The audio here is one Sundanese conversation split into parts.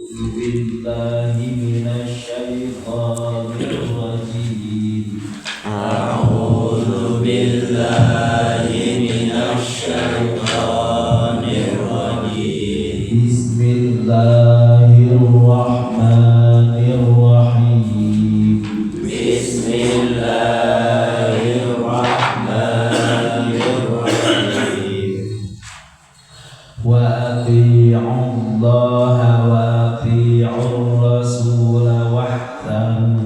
Billahi minasyaitonir rajim. A'udzu billahi minasyaitonir rajim. Bismillahirrahmanirrahim. Bismillahirrahmanirrahim. Wa ati'ullaha wa ati'ur rasula wahdharu.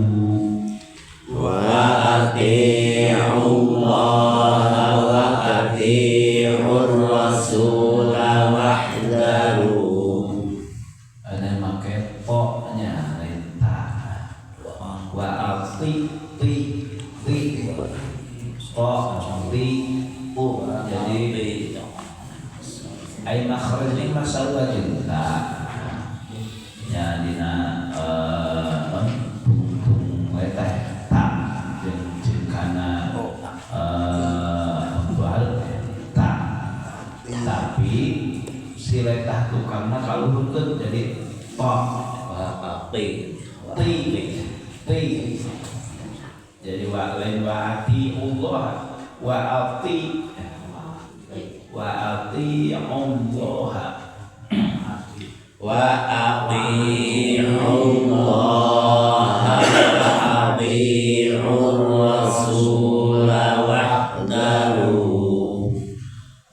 Wa ati'ullaha wa ati'ur rasula wahdharu. Ada make to-nya lain ta. Wa ati ti ti to ti u. Jadi ai makhraj ini masalah jeung ta nya dina tungtung leteh ta jeung jeung kana bal ta, tapi si letah tukangna kaluhurkeun jadi to Wa ati ti ti. Jadi wa lain wa ati Allah, wa ati wa ati Allah wa ati'ullaha wa ati'ur rasula wahdharu.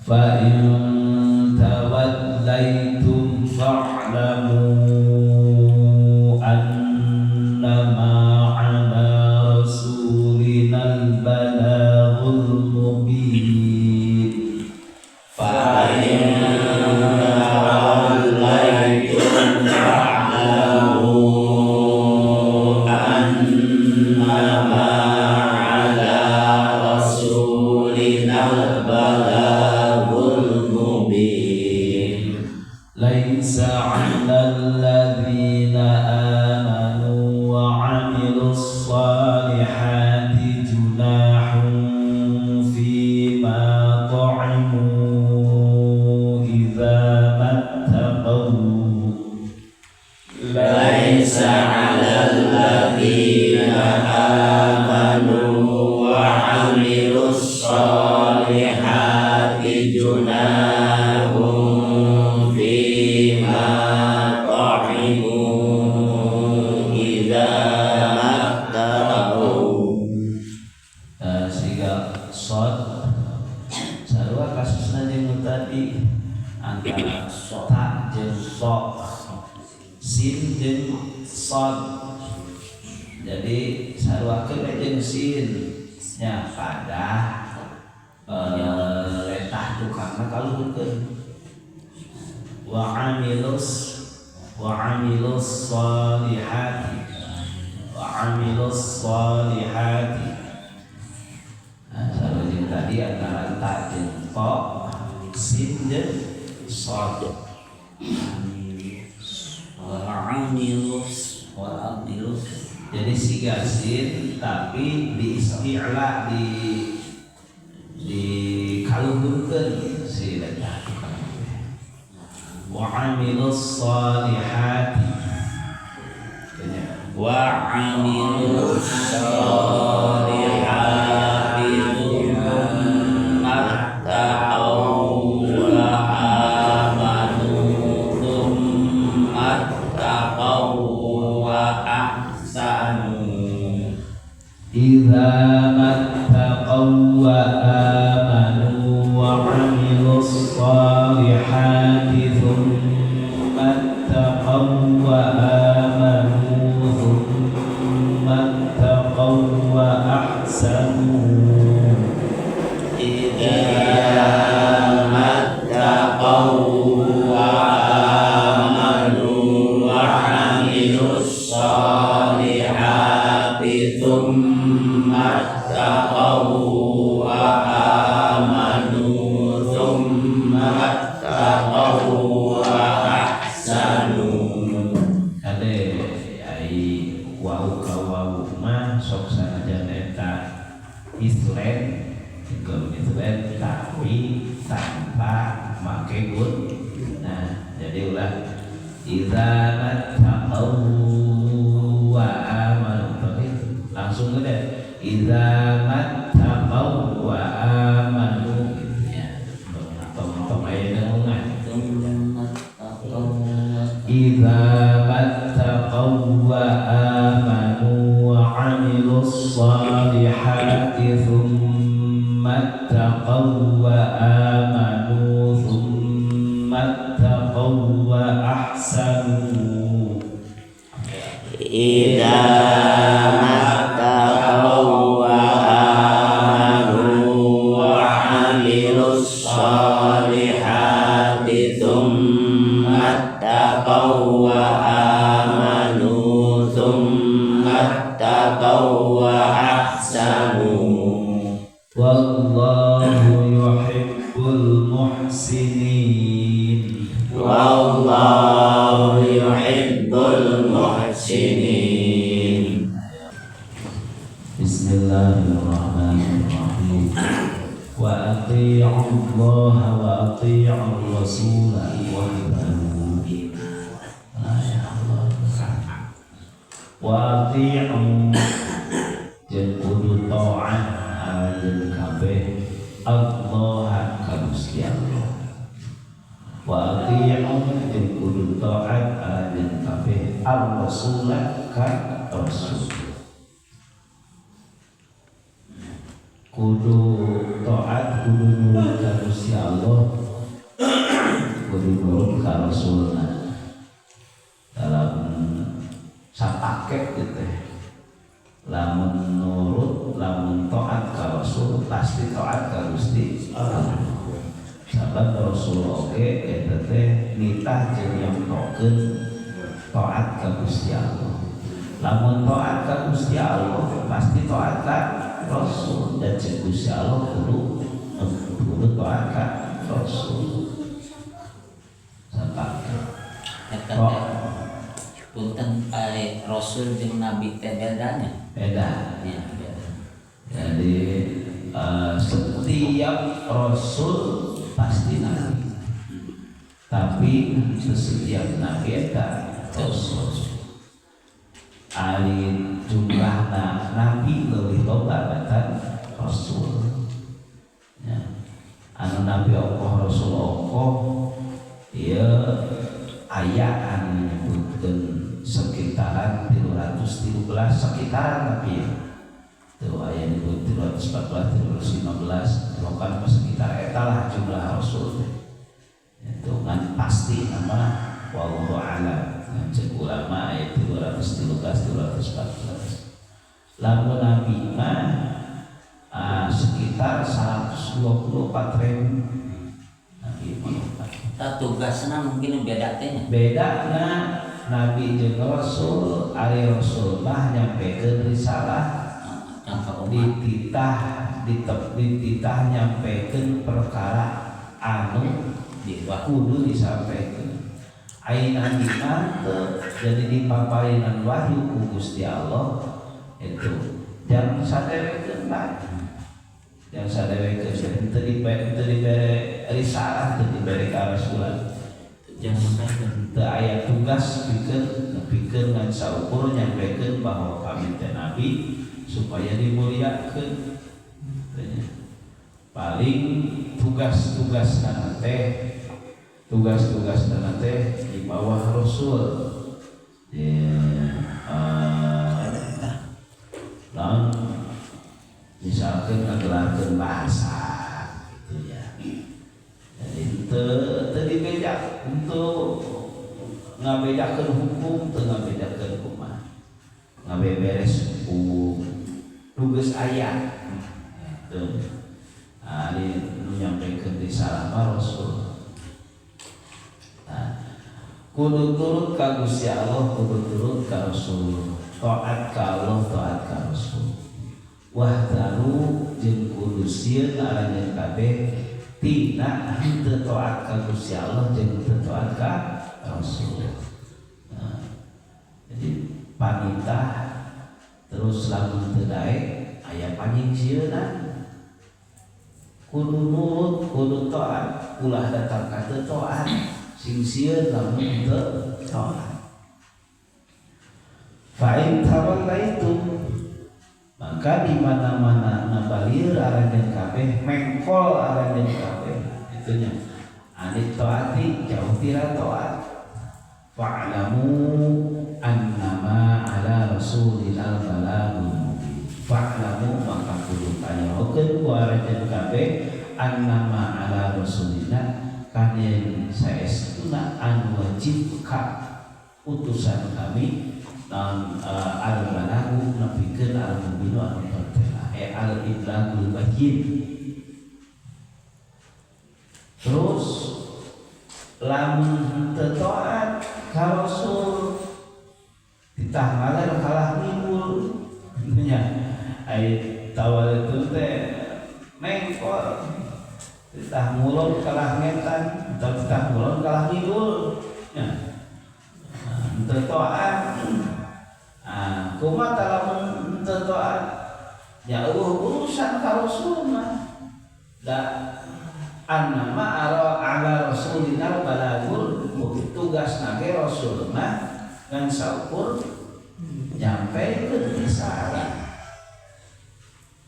Fa in tawallaitum fa'lamu annama 'ala rasulinal balaghul mubin. Fa in tawallaitum fa'lamu annama 'ala rasulinal balaghul mubin. Laisa 'alal ladzina amanu wa 'amilus salihati junahun fima ta'imu idza mattaqaw. Laisa 'alal ladzina amanu wa 'amilus salihati junahun fima ta'imu idza mattaqaw. Sehingga sod sarua kasusna jeung nu tadi antara ta jeung so, sin jeung sod. Jadi saruakeun we jeung sin nya pada letah tukangna kaluhurkeun. Wa amilus wa amilus salihati wa amilus salihati. Nah, sarua jeung tadi antara ta jeung to, sin jeung sod. Wa amilus wa amilus. Jadi siga sin tapi di isti'la di kaluhurkeun si letah tukang. Wa amilus salihati. Wa amilus salihati thumma taqaw wa amanu thumma taqaw wa ahsanu. Idza mattaqaw wa amanu wa amilus salihati thumma taqaw wa amanu thumma taqaw wa ahsanu. Idza mattaqaw wa amanu wa amilus salihati thumma taqaw wa amanu thumma taqaw wa ahsanu. Kade ai wau ka wau mah sok sanajan eta islen islen tapi tanpa make gun. Nah, jadi ulah Idza mattaqaw wa amanu, langsung aja idza mattaqaw wa amanu gitu ya. Tong aya dengungan. Idza mattaqaw wa amanu wa 'amilus shalihati thumma taqaw wa amanu thumma taqaw wa ahsanu. Idza mattaqaw wa amanu wa 'amilus shalihati thumma taqaw wa amanu thumma taqaw wa ahsanu. Wallahu yuhibbul muhsinin. Wallahu yuhibbul muhsinin. Bismillahirrahmanirrahim. Wa ati'u Allah wa ati'u Rasul wahdharu. Ya Allah. Wa ati'u jeung kudu taat aranjeun kabeh Allah ka Gusti Allah. Wa ati'u jeung kudu taat aranjeun kabeh ar-rasul ka rasul. Kudu taat, kudu nurut ka Gusti Allah, kudu nurut ka Rasulna. Dalam sapaket gitu. Lamun nurut, lamun taat ka Rasul, pasti taat ka Gusti Allah. Sabab Rasul oge eta teh nitah jeung nyontokeun taat ka Gusti Allah. Lamun taat ka Gusti Allah, pasti taat ka Rasul, dan jeung Gusti Allah kudu taat ka Rasul. Sapaket. Eta teh punten ai Rasul jeung Nabi teh bedanya? Beda. Ya, beda. Jadi setiap Rasul pasti Nabi, tapi setiap Nabi eta Rasul. Ari jumlahna Nabi leuwih loba batan Rasul. Ya. Anu Nabi ongkoh Rasul ongkoh ieu aya anu nyebutkeun sekitaran 313 sekitaran, tapi tuh aya nyebut 314 315 bukan sekitar eta lah jumlah Rasul teh. Itu kan pasti nama wallahu a'lam. Cek ulama ayat 313 314. Lamun Nabi mah sekitar 124.000 Nabi mah. Tah tugasna mungkin beda teh nya. Bedana Nabi jeung Rasul, ari Rasul mah nyampekeun risalah, dititah nyampekeun perkara anu kudu disampaikan. Ai Nabi mah jadi dipaparinan wahyu ku Gusti Allah itu jangan sadewekeun bae. Jangan sadewekeun teu dibere risalah, teu dibere karasulan. Jangan sampekeun teu aya tugas pikeun ngan saukur nyampekeun bahwa kami teh nabi supaya dimuliakeun. Paling tugas-tugas teh tugas-tugas teh di bawah Rasul. Lamun misalkan ngagelarkeun bahasa gitu ya. Jadi teu dibejak untuk ngabedakeun hukum, teu ngabedakeun kumaha. Ngabeberes hukum tugas aya. Teu. Ari nu nyampekeun risalah mah Rasul. Nah, kudu turut ka Gusti Allah, kudu turut ka Rasul. Taat ka Allah, taat ka Rasul. Wahdaru jeung kudu sieun aranjeun kabeh tina henteu taat ka Gusti Allah jeung henteu taat ka Rasul. Nah, jadi panitah terus lamun teu daek aya panyingsieunan. Kudu nurut, kudu taat, ulah datang ka teu taat. Sing sieun lamun teu taat. Fa in tawallaitum, maka di mana-mana ngabalir aranjeun kabeh, mengkol aranjeun kabeh itunya anit taati, jauh tira taat, fa'lamu annama ala rasulina balagul mubin. Fa'lamu maka kudu kanyahokeun ku aranjeun kabeh annama ala rasulina kana saestuna anu wajib ka utusan kami naon al balagu nepikeun al mubinu anu pertela al iblagul bayyin. Terus lamun teu taat ka rasul ditah ngaler kalah ngibul nya ai tawal itu teh mengkol titah ngulon kalah ngetan atau titah ngulon kalah ngidul nya teu taat. Ah kumaha lamun teu taat nya eueuh urusan ka rasul mah da annama ala rasulina balagul mubin, tugasna ge rasul mah ngan saukur nyampekeun risalah,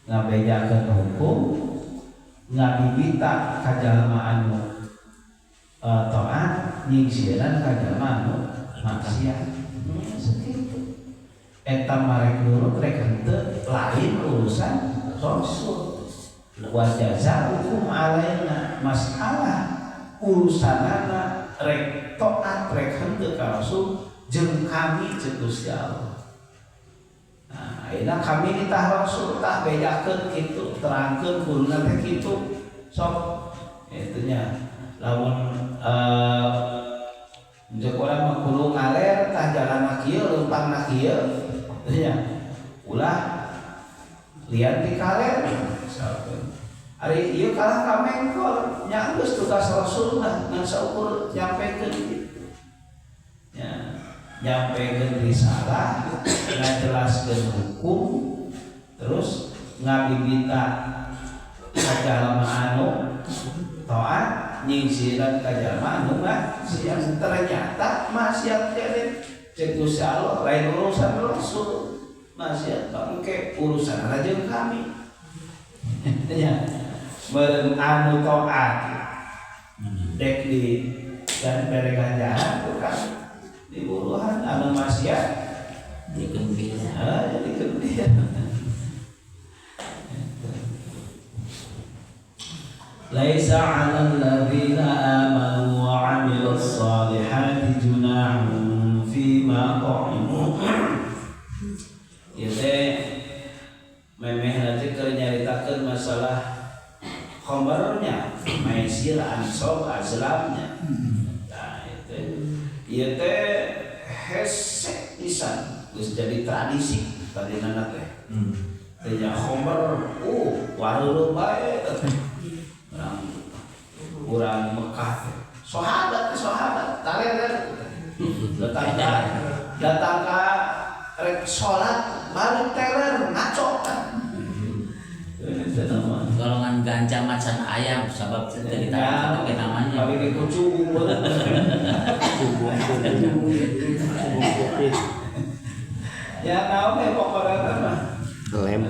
ngabejakeun hukum, ngabibita ka jalma anu taat, nyingsieunan ka jalma anu maksiat. Sakitu eta marek nurut rek henteu lain urusan rasul. Wa jazaa'ukum alaina, masalah urusanana rek taat rek henteu ka rasul jeung kami ceuk Gusti Allah. Nah, ayeuna kami nitah rasul tah bejakeun kitu, terangkeun kuduna teh kitu. Sok itunya lamun jeung urang mah kudu ngaler tah jalanna kieu leumpangna kieu nya ulah lian ti kaler misalkeun. Ari ieu kalah ka mengkol nya geus tugas rasul mah ngan saukur nyampekeun kitu. Nya nyampekeun risalah, ngajelaskeun hukum, terus ngabibita ka jalma anu taat, nyingsiran ka jalma anu maksiat. Ternyata maksiat teh ceuk Gusti Allah lain urusan rasul, maksiat bangke urusan jeung kami. Nya meureun anu taat dek di dan bere ganjaran ku kami diburuhan, anu maksiat dikembir. Jadi kembir. Laisa 'alal ladzina amanu wa 'amilus solihati junahun fima ta'imu. Ieu teh memeh nanti keur nyaritakeun masalah khamrnya, maisir, ansab, azlamnya. Nah, itu ieu teh hese pisan geus jadi tradisi tadina teh. Teh nya khamr, wareureum bae teh. Urang Mekah teh. Sahabat taler datang ka rek salat balik teler ngaco kan. Golongan ganja macan ayam sabab teu ditarik ke namanya. Balik ke kucubung. Ya naon teh pokona mah. Lem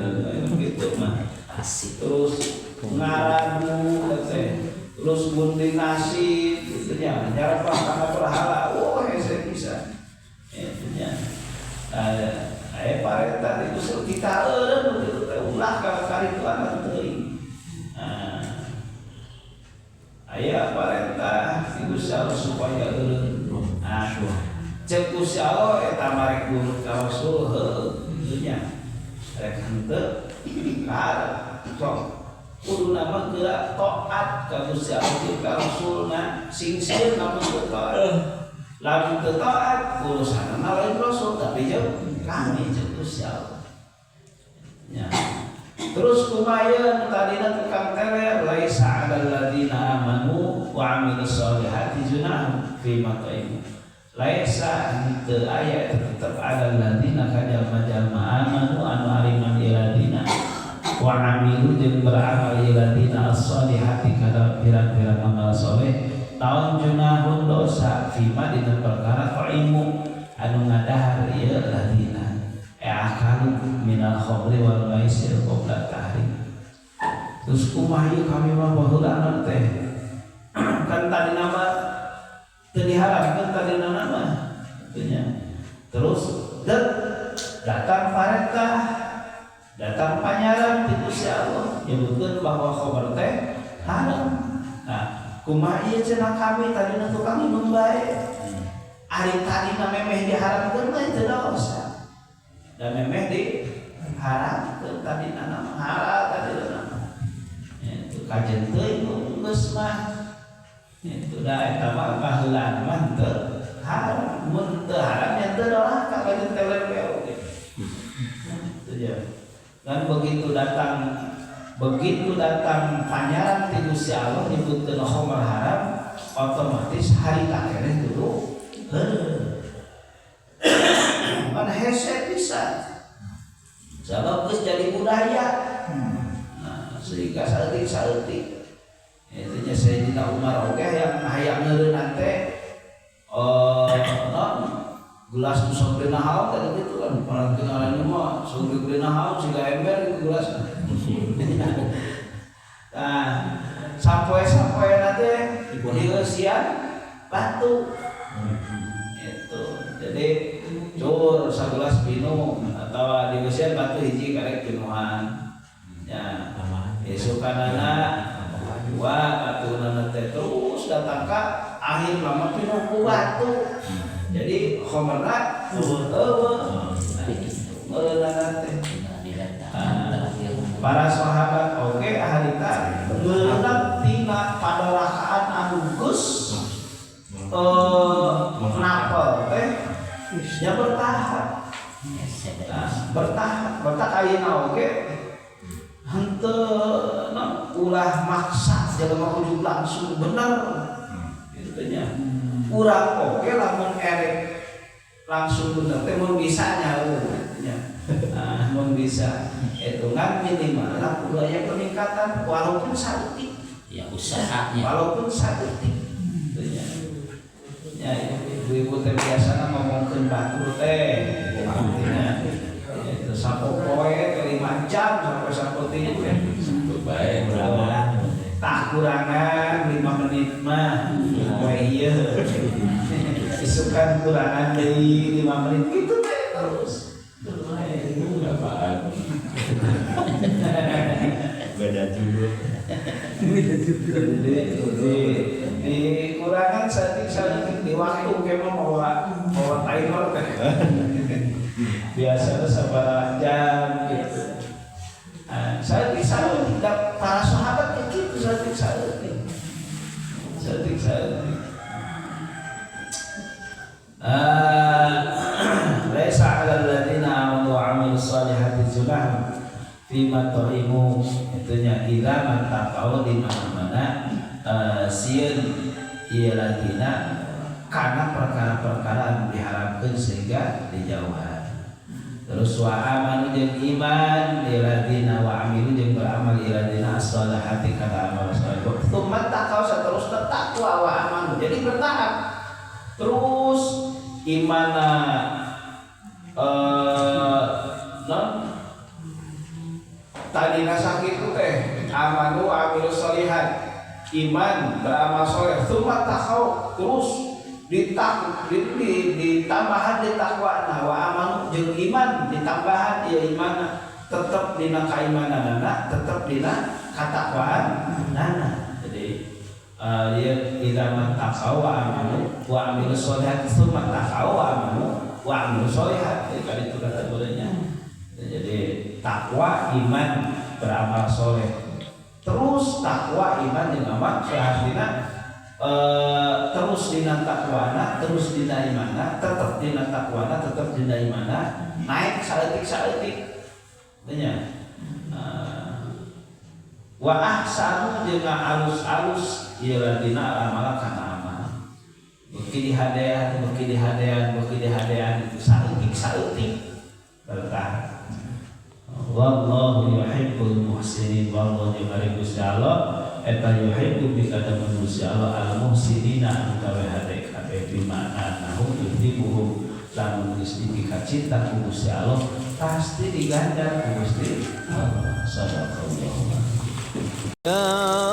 gitu mah. Asik. Terus ngaradu teh. Terus gunting nasi gitu nya, nyarapah kana berhala. Oh, hese bisa. Itu nya. Pareta itu kita eureun kitu teh ulah ka karituan teuing. Aya parentah ti Gusti Allah supaya eureun. Ah, ceuk Gusti Allah eta marek nurut ka Rasul heueuh kitu nya. Rek henteu karep sok kuduna mah geura taat ka Gusti Allah jeung ka Rasulna, sing sieun lamun teu taat. Lamun teu taat urusanna lain Rasul tapi jeung kami ceuk Gusti Allah. Nya. Terus kumaha tadina tukang teler laisa 'alal ladzina amanu wa 'amilus solihati junahun fi ma ta'imu. Laisa henteu aya tetep 'alal ladzina ka jalma-jalma amanu anu ariman iladina wa 'amilu jeung beramal iladina as-solihati kana pirang-pirang amal soleh Naon junahun dosa fima dina perkara qaimu anu ngadahar ieu ladina akalu minal khamri wal maisir qabla tahrim. Terus kumaha ieu kami mah baheulana teh kan tadi nama teu diharamkeun tadi nama nya. Terus datang parentah, datang panyaran ti Gusti Allah nyebutkeun bahwa khamr teh haram. Nah, kumaha ieu cenah kami tadina tukang minum bae. Ari tadina memeh diharamkeun mah teu dosa. Da memeh diharamkeun tadina nama halal tadina nama. Itu kajen teuing geus mah. Itu da eta mah baheulana mah teu haram, mun teu haram nya teu doraka kajen teh oge. Itu ya. Dan begitu datang panyaran ti Gusti Allah nyebutkeun khamr haram, otomatis harita keneh dulu heuh. Kan hese pisan. Sabab geus jadi budaya. Nah, sehingga saeutik-saeutik. Itu nya Sayyidina Umar oge yang hayang ngeureunnan teh non gelas nu sok haon tadi gitu kan para kenalan mah sok haon siga ember gitu gelas. Nah, sampoe-sampoe teh dieusian batu. Itu. Jadi cur sagelas pinu atau dieusian batu hiji karek pinuhan. Ya. Isukanana dua batunana teh terus datang ka akhir lama pinu ku batu. Jadi khamrna eueuh. Nah, teh. Para sahabat oge harita ngeunap tina padorakaan anu geus napel teh nya bertahap. Nah, bertahap, bertahap ayeuna oge henteu ulah maksa jelema ujug langsung bener gitu nya. Urang oge lamun erek langsung bener teh mun bisa nya nya. Nah, mun bisa hitungan minimal lah kudu aya peningkatan walaupun saeutik ya usahanya walaupun saeutik gitu nya. Ya ibu-ibu teh biasana ngomongkeun batur teh artinya itu sapopoe teh 5 jam sampai sapoting teh bae tak kurangan 5 menit mah poe ieu isukan kurangan deui 5 menit gitu teh terus. Apaan? Beda juga. Di kurangan saeutik-saeutik di waktu kayak mah bawa timer teh. Biasanya sabaraha jam gitu. Nah, saeutik-saeutik para sahabat kayak gitu saeutik-saeutik. Saeutik-saeutik. Laisa 'alal ladzina amanu wa 'amilus solihati junahun fima ta'imu itunya idza mattaqau di mana-mana sieun ieu ladina karena perkara-perkara anu diharamkeun sehingga dijauhan. Terus wa amanu jeung iman ieu ladina wa amilu jeung beramal ieu ladina as-solihati kana amal saleh. Tsumma taqau saterusna takwa wa amanu. Jadi bertahap. Terus imana non tadina sakitu teh amanu amilus solihat iman beramal soleh tsumma taqau terus ditambahan di takwana wa amanu jeung iman ditambahan ieu imanna tetep dina kaimananana tetep dina katakwaanana. Jadi dia idza mattaqau wa amanu wa amilus solihat tsumma taqau wa amanu wa amilus solihat. Jadi kali itu kategorinya. Jadi takwa iman beramal soleh terus takwa iman jeung amal soleh artinya terus dina takwana terus dina imana tetep dina takwana tetep dina imana naik saeutik-saeutik nya. Wa ahsanu jeung alus-alus ieu ladina amala kana amal beuki dihadean beuki dihadean beuki dihadean itu saeutik-saeutik bertahan. Wallahu yuhibbul muhsinin wallahu jeung ari Gusti Allah Eta yuhibbu bikademen Gusti Allah al muhsinina anu gawe hade kabeh, bimakna annahu yuhibbuhum. Lamun geus dipikacinta ku Gusti Allah, pasti diganjar ku Gusti Allah. Sadaqallahu. يا